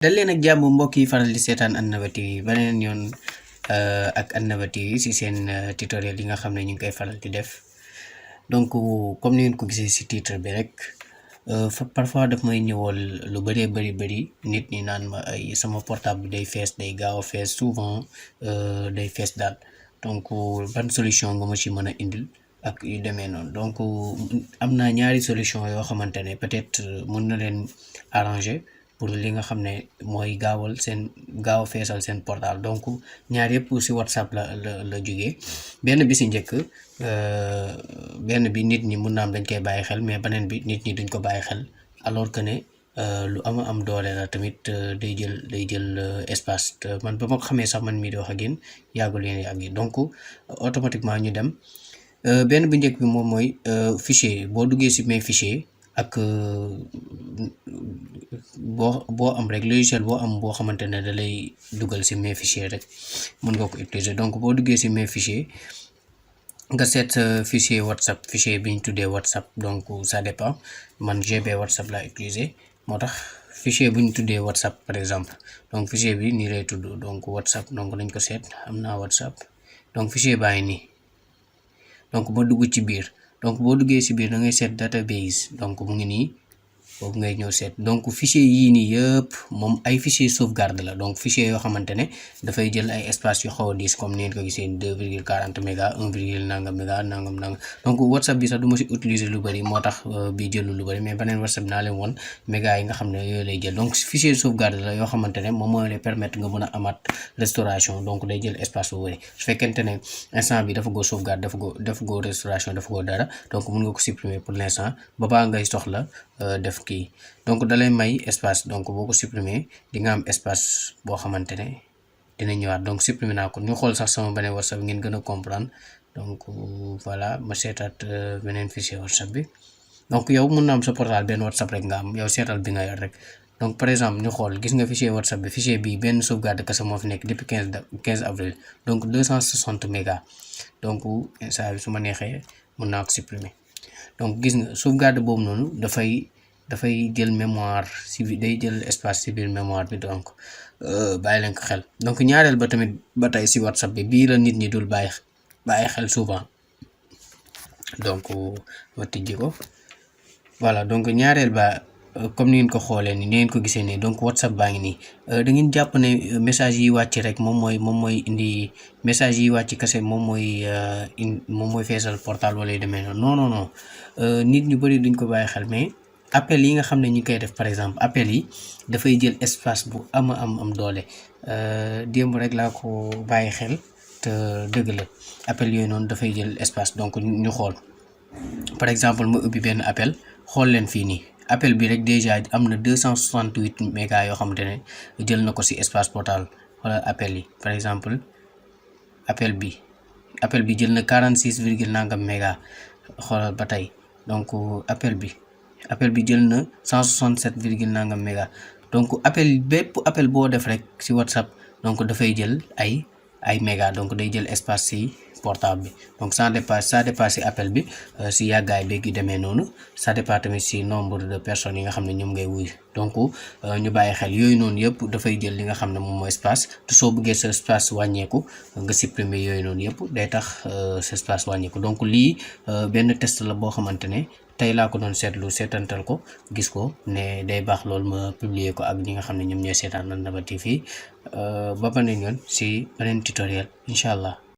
dal leen ak jàmm mbokk yi faral di seetaan Annaba TV beneen yoon ak Annaba TV si seen tutoriel yi nga xam ne ñu ngi koy faral di def donc comme ni ngeen ko gisee si titre bi rek parfois daf may ñëwal lu bëree bëri nit ñi naan ma ay sama portable day fees day gaaw a fees souvent day fees daal donc ban solution nga ma ci mën a indil ak yu demee noonu donc am naa ñaari solution yoo xamante ne peut-être mën na leen arranger pour li nga xam ne mooy gaaw a feesal seen portable donc ñaar yëpp si WhatsApp la jógee benn bi si njëkk benn bi nit ñi mun na am dañ koy bàyyi xel mais beneen bi nit ñi duñ ko bàyyi xel alors que ne lu am doole la tamit day jël espace man ba ma ko xamee sax man mii di wax ak yéen yàggul yàgg yi donc automatiquement ñu dem benn bu njëkk bi moom mooy fichier boo duggee si mes fichier ak boo am rek logiciel boo am boo xamante ne da lay dugal si mes fichier rek mën nga ko utiliser donc boo duggee si mes fichier nga seet fichier WhatsApp fichier bi ñu tuddee WhatsApp donc ça dépend man GB WhatsApp laa utiliser moo tax fichier bu ñu tuddee WhatsApp par exemple donc fichier bi nii lay tudd donc WhatsApp donc nañ ko seet am naa WhatsApp donc fichier baa ngi nii donc boo dugg ci biir donc boo duggee ci biir da ngay seet database donc mu ngi nii boobu ngay ñëw seet donc fichier yii nii yëpp moom ay fichier sauvegarde la donc fichier yoo xamante ne dafay jël ay espace yu xaw a diis comme ni ngeen ko gisee 2,40 méga 1 virgule nangam méga nangam donc WhatsApp bi sax du ma si utiliser lu bëri moo tax bi jëlu lu bëri mais beneen WhatsApp naa leen woon méga yi nga xam ne yooyu lay jël donc fichier sauvegarde la yoo xamante ne moom moo lay permettre nga mën a amaat restauration donc day jël espace bu bëri su fekkente ne instant bi dafa go sauvegarde dafa go restauration dafa go dara donc mën nga ko supprimer pour l'instant ba baa ngay soxla def kii donc dalay may espace donc boo ko supprimer di nga am espace boo xamante ne dina ñëwaat donc supprimer naa ko ñu xool sax sama beneen WhatsApp ngeen gën a comprendre donc voilà ma seetaat beneen fichier WhatsApp bi donc yow mun na am sa portable benn WhatsApp rek nga am yow seetal bi nga yor rek donc par exemple ñu xool gis nga fichier WhatsApp bi fichier bi benn sauvegarde kese moo fi nekk depuis 15 avril donc 260 mégas donc saa bi su ma neexee mun naa ko supprimer donc gis nga sauvegarde boobu noonu dafay jël mémoire day jël espace ci biir mémoire bi donc bàyyi leen ko xel donc ñaareel ba tamit ba tey ci WhatsApp bi bii la nit ñi dul bàyyi xel souvent donc ma tijji ko voilà donc ñaareel ba comme ni ngeen ko xoolee ni ngeen ko gisee nii donc WhatsApp baa ngi nii da ngeen jàpp ne message yi wàcc rek moom mooy indi message yi wàcc kese moom mooy feesal portable wala yu demee noonu non nit ñu bëri duñ ko bàyyi xel mais appel yi nga xam ne ñu koy def par exemple appel yi dafay jël espace bu am doole démb rek laa ko bàyyi xel te dëgg la appel yooyu noonu dafay jël espace donc ñu xool par exemple ma ubbi benn appel xool leen fii nii appel bi rek déjà am na 268 mégas yoo xamante ne jël na ko ci espace portable wala appel yi par exemple appel bi jël na 46 virgule nangam mégas xoolal ba tey donc appel bi jël na 167 virgule nangam mégas donc bépp appel boo def rek ci WhatsApp donc dafay jël ay mégas donc day jël espace ci portable bi donc ça dépasse ci appel bi ci yàggaay beeg yu demee noonu ça dépend tamit ci nombre de personnes yi nga xam ne ñoom ngay wuy donc ñu bàyyi xel yooyu noonu yëpp dafay jël li nga xam ne moom mooy espace te soo bëggee sa espace wàññeeku nga supprimer yooyu noonu yëpp day tax sa espace wàññeeku donc lii benn test la boo xamante ne tey laa ko doon seetantal ko gis ko ne day baax loolu ma publier ko ak ñi nga xam ne ñoom ñooy seetaan Annaba TV ba beneen yoon ci beneen tutoriel incha allah.